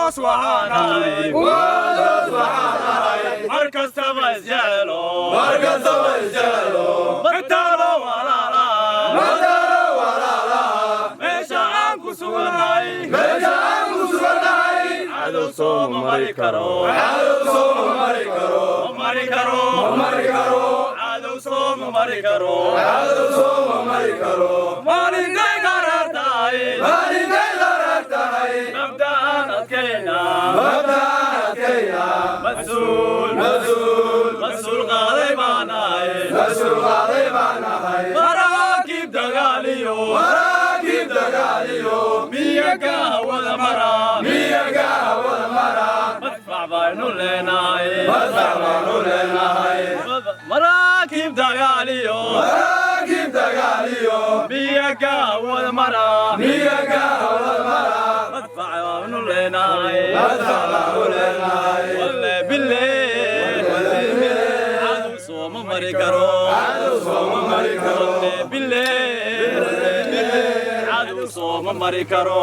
Kumandoos waxaanahay, mar kastaba isjecelo, mataalo walaala. Meesha aan ku sugannahay cadow sooma mari karo, ma mari karo, cadow sooma mari karo. Maalintay qaraar tahay mabda'an adkayna, mas-uul mas-uul qaaday baanahay. Maraakiib dagaaliyo miyaga hawada mara, madfac baynu leenahay. Maraakiib dagaaliyo miyaga hawada mara, madfac baynu leenahay. Walle bille, cadow sooma mari karo. Walle bille, cadow sooma mari karo.